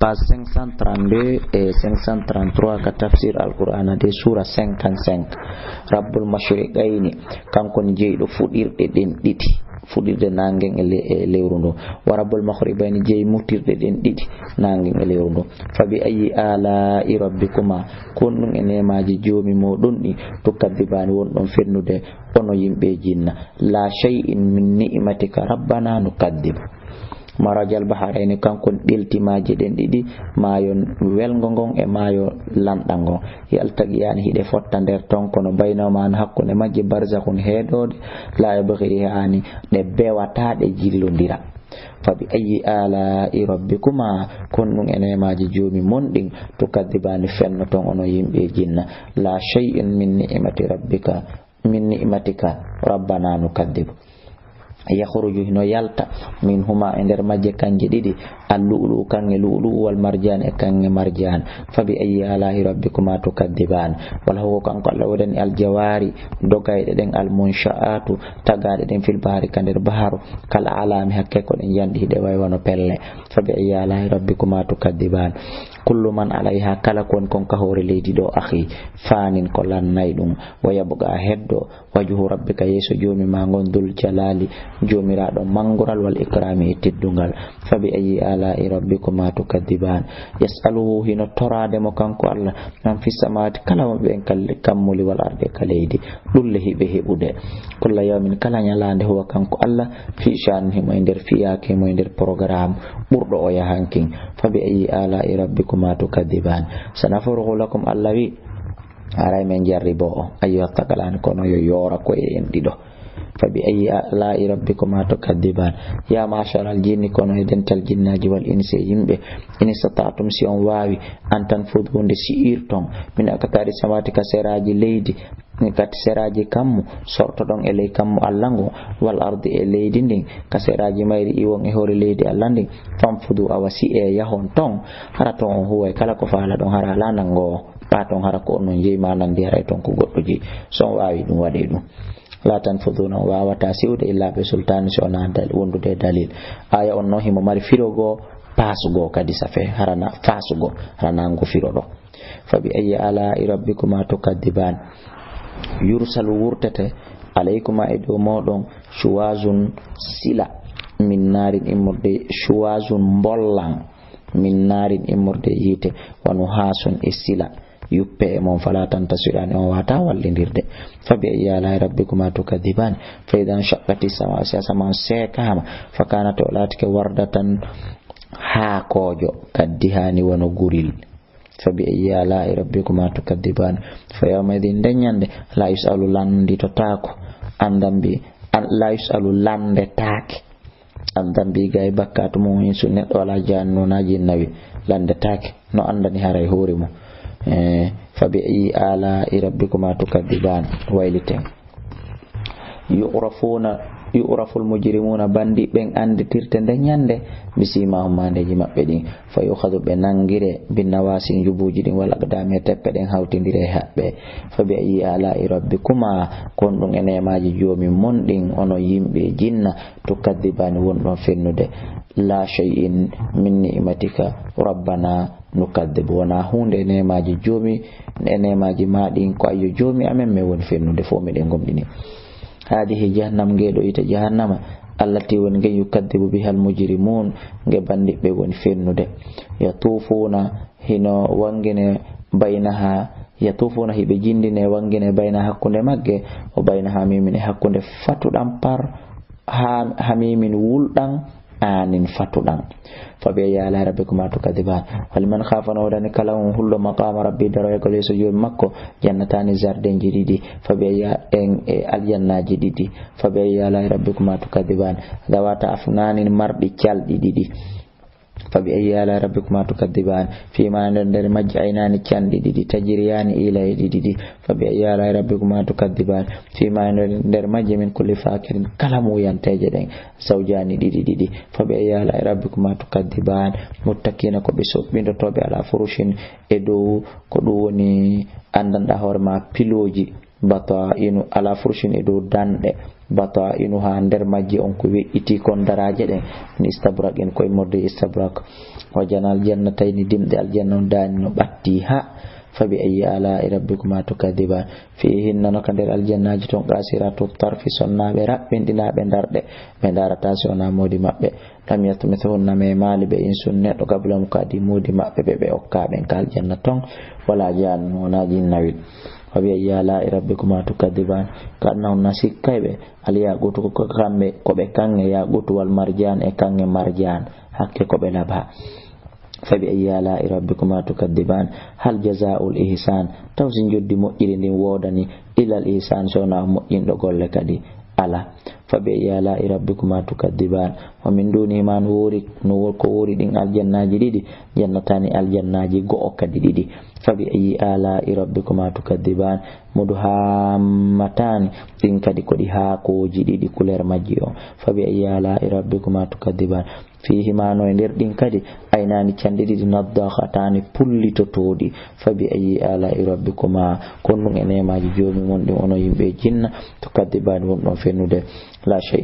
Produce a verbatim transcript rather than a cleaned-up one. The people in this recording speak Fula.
Page cinq cent trente-deux e cinq cent trente-trois ka tafsir Alqur'ana de, sura cinquante-cinq. Rabbul mashriqayni, kanko ni jeyɗo fuɗirɗe ɗen ɗiɗi, fuɗirde nangen e le-, e lewru ndu. Wa rabbul maghribayni, jeyi mutirɗe ɗen ɗiɗi, nangen e lewru ndu. Fa bi ayyi ala'i rabbikuma, kon ɗum e nemaji joomi moɗon ɗi, tukaddibani, wonɗon fennude, onon yimɓe jinna. La shay'in min ni'matika rabbana nukaddibu. Marajal baharayni, kanko ɗelti maaje ɗen ɗiɗi, maayo welngo ngon e maayo lanɗal ngon. Yaltaqiyani, hiɗe fotta nder ton, kono baynahuma, an hakkunde majje, barzakhun, heedoode, la yabghi, hani ɗe bewata ɗe jillondira. Fa bi ayyi ala'i rabbikuma, kon ɗum e nemaji joomi mon ɗin, tukaddibani, fennoton onon yimɓe jinna. La shay'in min ni'mati rabbika, min ni'matika rabbana nukaddibu. Yakhruju, hino yalta, minhuma, e nder majje kanje ɗiɗi, al-lu'lu'u, kanŋe lu'lu'u, wal marjan, e kanŋe marjan. Fa bi ayyi ala'i rabbikuma tukaddiban. Wala huwa, kanko Allah, woodani al-jawari, dogayɗe ɗen, al-munsha'atu, tagaɗe ɗen, fil bahri, ka nder baharu, kal a'lami, hakke ko ɗen janɗi, hiɗe wayi wano pelle. Fa bi ayyi ala'i rabbikuma tukaddiban. Kullu man alayha, kala ko woni kon ka hoore leydi ɗo, akhi, fanin, ko lannay ɗum. Wa yabqa, heddo, wajhu rabbika, yeeso joomi ma ngon, dhul jalali, joomiraɗo mangural, wal ikrami, e teddungal. Fa bi ayyi ala'i rabbikuma tukaddiban. Yas'aluhu, hino torade mo kanko Allah, man fis samawati, kala wonɓe en kal-, kammuli, wal ardi, ka leydi. Ɗulle hiɓe heɓude. Kulla yawmin, kala ñalande, huwa, kanko Allah, fi sha'nin, himo e nder fiyaake, himo e nder programme ɓurɗo o yahankin. Fa bi ayyi ala'i rabbikuma tukaddiban. Sanafrugu lakum, Allah wi, haray men jarribo o, ayyuha thaqalani, kono yo yoora koye en ɗiɗo. Fa bi ayyi ala'i rabbikuma tukaddiban. Ya ma'shara al-jinni, kono e dental jinnaji, wal insi, e yimɓe, in istata'tum, si on waawi, an tanfudu, nde si'irton, min aqtari samawati, ka seraji leydi, ka seraji kammu, sortoɗon e ley kammu Allah ngu, wal ardi, e leydi ndin, ka seraji mayri iwon e hoore leydi Allah ndin, fanfudu, awa si'e, yahon ton, hara ton on huway kala ko faalaɗon, hara ala nangowo, ɓa ton hara ko on non jeyi ma nandi, haray ton ko goɗɗo jeyi. So on waawi ɗum, waɗe ɗum. La tanfuduna, on waawata si'ude, illa bi sultani, si wona dal-, wondude e dalil. Aya on non himo mari firo goo, paas goo kadi safe, harana faas goo, harana ngu firo ɗo. Fa bi ayyi ala'i rabbikuma tukaddiban. Yursalu, wurtete, alaykuma, e dow moɗon, shuwazun, sila, min narin, immorde, shuwazun, mbollan, min narin, immorde yiite, wa nuhasun, e sila, yuppe e mon, fala tantasirani, on wata wallindirde. Fa bi ayyi ala'i rabbikuma tukaddiban. Fa idha shaqqati sama, si asaman seekama, fa kanat, o laatike, wardatan, haakoojo, kaddihani, wano guril. Fa bi ayyi ala'i rabbikuma tukaddiban. Fa yawma idhin, nden ñande, la yus'alu, landitotaako, andan bi, an, la yus'alu, landetaake. Andan bi gay bakkatu mum insu, neɗɗo wala, jannu na jinnawi, landetaake. No andani haray hoore mum. Eh, fa bi ayyi ala'i rabbikuma tukaddiban. Wayliten. Yu'rafuna, yu'raful mujrimuna, bandi ɓen anditirte nde ñande, bisimahum, maandeji maɓɓe ɗin. Fa yukhadhu, ɓe nangire, bin nawasi, njubuji ɗin, wal aqdami, e teppe ɗen, hawtindire e haɓɓe. Fa bi ayyi ala'i rabbikuma, kon ɗum e nemaji joomi mon ɗin, onon yimɓe jinna, tukaddibani, wonɗon fennude. La shay'in min ni'matika rabbana nukaddibu. Wona huunde e nemaji joomi, e nemaji ma ɗin, ko ayyo joomi amen, men woni fennude, fof meɗen gomɗini. Hadihi jahannam, nge ɗo yiite jahannama, allati, woni nge, yukaddibu bihal mujrimun, nge bandiɓɓe woni fennude. Yatufuna, hino wangine, baynaha, yatufuna, hiɓe jindine, wangine, bayna, hakkunde magge, o bayna hamimin, e hakkunde fatuɗan par, ha, hamimin wulɗan, anin fatuɗan. Fa bi ayyi ala'i rabbikuma tukaddiban. Faliman khafa, no woodani kala on hulɗo, maqama rabbi, daroyagol yeeso joomi makko, jannatani, jardinji ɗiɗi. Fa bi ayyi, en, e aljannaji ɗiɗi. Fa bi ayyi ala'i rabbikuma tukaddiban. Dhawata afnanin, marɗi calɗi ɗiɗi. Fa bi ayyi ala'i rabbikuma tukaddiban. Fima, nder, nder majji, aynani, canɗi ɗiɗi, tajriyani, iilaye ɗiɗi. Fa bi ayyi ala'i rabbikuma tukaddiban. Fima, nder, nder majji, min kulli fakihin, kala muyanteje ɗen, zawjani, ɗiɗi ɗiɗi. Fa bi ayyi ala'i rabbikuma tukaddiban. Muttaqina, ko ɓe soɓɓindotoɓe, ala furushin, e dow, ko ɗum woni, andanɗa hoore ma, piloji, bata'inu, ala furushin, e dow danɗe, بطائنها, nder majji on ko weƴƴiti kon daraaje ɗen, من استبرق, en koye morde istabrak. وجنى الجنتين, dimɗe aljanna on daani no ɓatti ha. فبأي آلاء ربكما تكذبان. فيهن, no ka nder aljannaaji ton, قاصرات الطرف, sonnaaɓe raɓɓinɗinaaɓe ndarɗe, ɓe ndaarataa si wonaa moodi maɓɓe. لم يطمثهن, memaali ɓe, إنس, neɗɗo, قبلهم, ko adii moodi maɓɓe, ɓe ɓe okkaa ɓen ka aljanna ton, ولا جان, wonaa jinnawel. فبأي آلاء ربكما تكذبان. كأنهن, sikkay ɓe, الياقوت, ko kamɓe, ko ɓe kaŋŋe yaaquutu, والمرجان, e kaŋŋe marjaan, hakke ko ɓe labaa. فبأي آلاء ربكما تكذبان. هل جزاء الإحسان, taw si njoddi moƴƴiri ndin woodanii, إلا الإحسان, si wonaa moƴƴinɗo golle kadi? Alaa. فبأي آلاء ربكما تكذبان. ومن دونهما, no woori, no wo-, ko woori ɗin aljannaaji ɗiɗi, جنتان, aljannaaji go'o kadi ɗiɗi. فبأي آلاء ربكما تكذبان. مدهامتان, ɗin kadi ko ɗi haakooji ɗiɗi, couleur majji on. فبأي آلاء ربكما تكذبان. فيهما, no e nder ɗin kadi, عينان, canɗi ɗiɗi, نضاختان, pullitotooɗi. فبأي آلاء ربكما, ko honɗum e neemaaji Joomi mon ɗin, onon yimɓe e jinna, تكذبان, wonɗon fennude? لا شيء